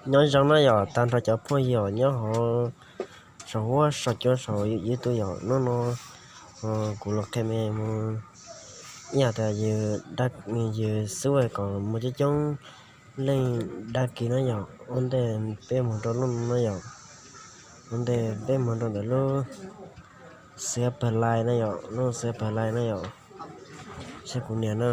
Nyob zoo na yom, tag nrho cov phooj ywg nyob hauv saum huab saum cua saum YouTube yom. Hnub no kuv los qhia me mus, ib yam tias yus xub kom muaj coob coob leej dag kis na yom. Ua ntej peb mus rau lub no na yom, ua ntej peb mus rau ntawm lub xwb pawg lais na yom, lub xwb pawg lais na yom. Saib kuv nias na.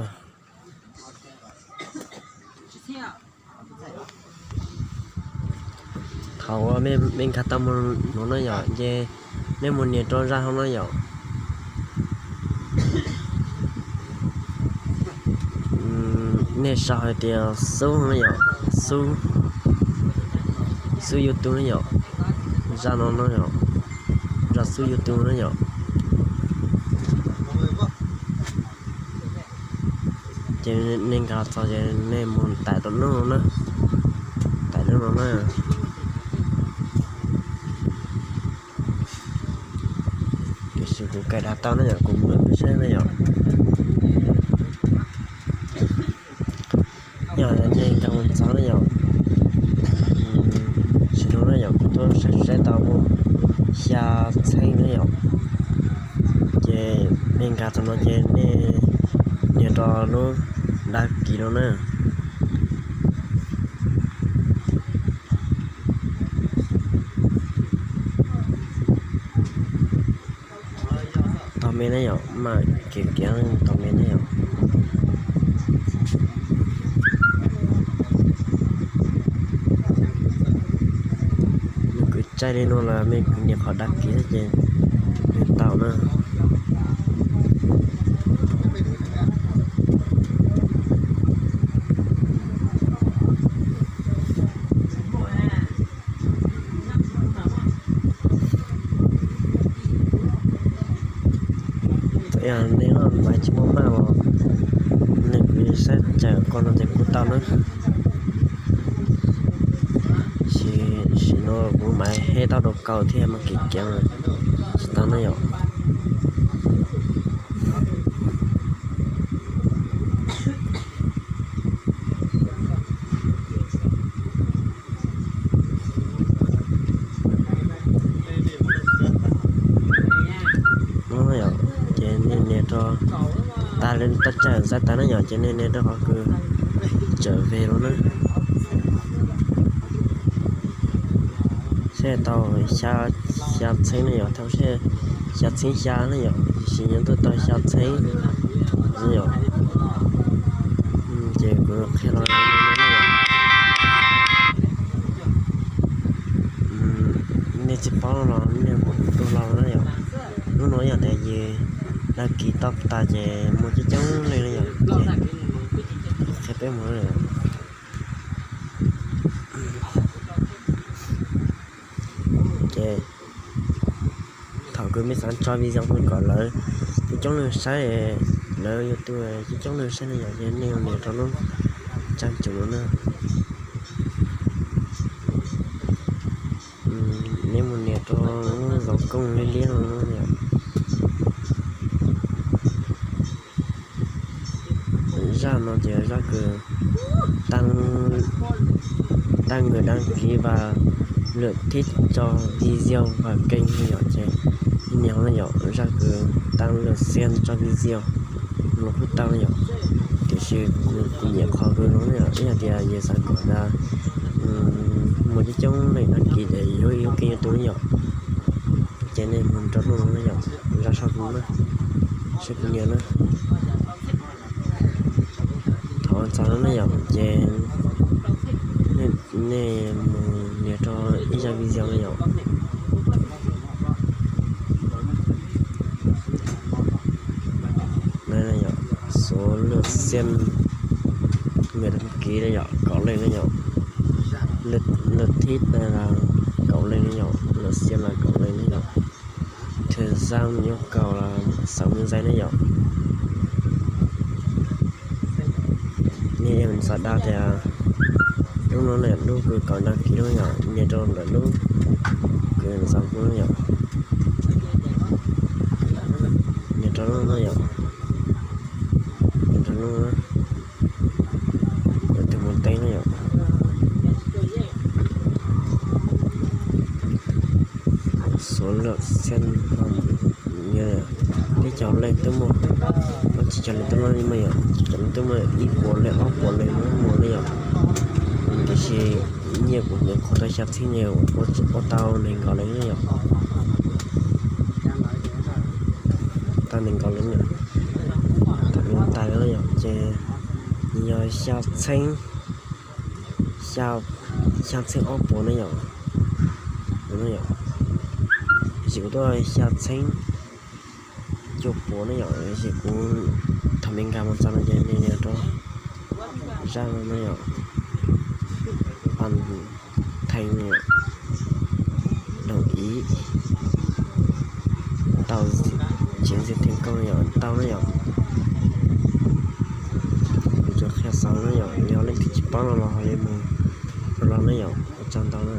Thaum uas nej nkag tau mus no na yom, ces nej mus nias rau zaj no na yom. Nej sau hais tias xub na yom, xub, xub YouTube na yom, zaj no na yom, zaj xub YouTube na yom. Ces nej nkag txog ces nej mus tải rau lub no na, tải lub no na. Tiam sis kuv cài đặt tau na yom, kuv mus peb saib na yom. Yog nej nkag mus txog na yom, sim no na yom, kuv twb saib saib tau muaj xya txheeb na yom. Ces nej nkag txog no ces nej nias rau lub đăng ký no na. Tau me na yom, mas kiv kiv tau me na yom. Nws kwv tsaij li no los mej kwv nias qhov đăng ký xwb ces nws tau na. Txawm yog nej maiv tsis muaj maj los nej kuj saib cawm qhov no ces kuj tau na. Sim no kuv maiv hej tau rau kaus thiab mas kiv kiv tsis tau na yom. Ces nej nias rau tas li tau cawm xav tas na yom, ces nej nias rau qhov kws tawm ve no na. Seb tau xya txheeb ne yom, tau seb xya txheeb xya ne yom, tiam sis nyob tuaj tau xya txheeb ne yom. Ces kuv qhia los nej tsis paub los nej mus tus laus na yom. Hnub no yog tias yus đăng ký tau tas ces muaj coob coob leej na yom, ces qhia peb mus na yom. Ces thaum kws mej xav tso video mus kom lawv coob coob leej saib, lawv YouTube coob coob leej saib ne yom, ces nej mus nias rau lub trang chủ no na. Nej mus nias rau lub dấu cộng liab liab no na yom. Zaj no ces zaj kws tăng người đăng ký và lượt thích cho video và kênh no yom, ces nias no yom, zaj kws tăng lượt xem cho video no kuj tau na yom. Tiam sis kuv nyiam qhov kws no na yom, ib yog tias yus xav kom tas muaj coob coob leej đăng ký ces yus lub kênh YouTube na yom. Ces nej mus rau lub no na yom, zaj sau kuv na, sau kuv nias na. Thaum txog no na yom, ces nej mus nias rau ib zaj video na yom. Số lượt xem người đăng ký na yom, kaum leej na yom. Lượt thích là kaum leej na yom, lượt xem là kaum leej na yom. Thời gian nhu cầu là sáu mươi giây na yom. Nej xav đa tias lub no na, lub kws cộng đăng ký no yom, nias rau ntawm lub kws xav pub no yom. Nias rau lub no yom, nias rau lub no, tus mus teb no yom. Lawm xees, teb chaws leej twb muaj, tsis cov leej twb muaj li mas yom, cov leej twb muaj ib puas leej ob puas leej muaj muaj ne yom. Tiam sis nyiaj kuv nyuam qhuav tau xya txheeb ne, ua tau nees nkaum leej ne yom. Tau nees nkaum leej, tau nees nkaum leej yom, ces yog xya txheeb, xya txheeb ob puas ne yom. Tiam sis kuv tuaj xya txheeb cuaj puas ne yom, tiam sis kuv thaum me nkag mus txog no ces nws nias rau zaj no ne yom, pab thee ne yom, đồng ý tau, chiến dịch thành công yom, tau ne yom. Kuv tsuas qhia xaus ne yom, yog leej twg tsis paub no los ho li mus rau los ne yom, ua tsaug ntau na.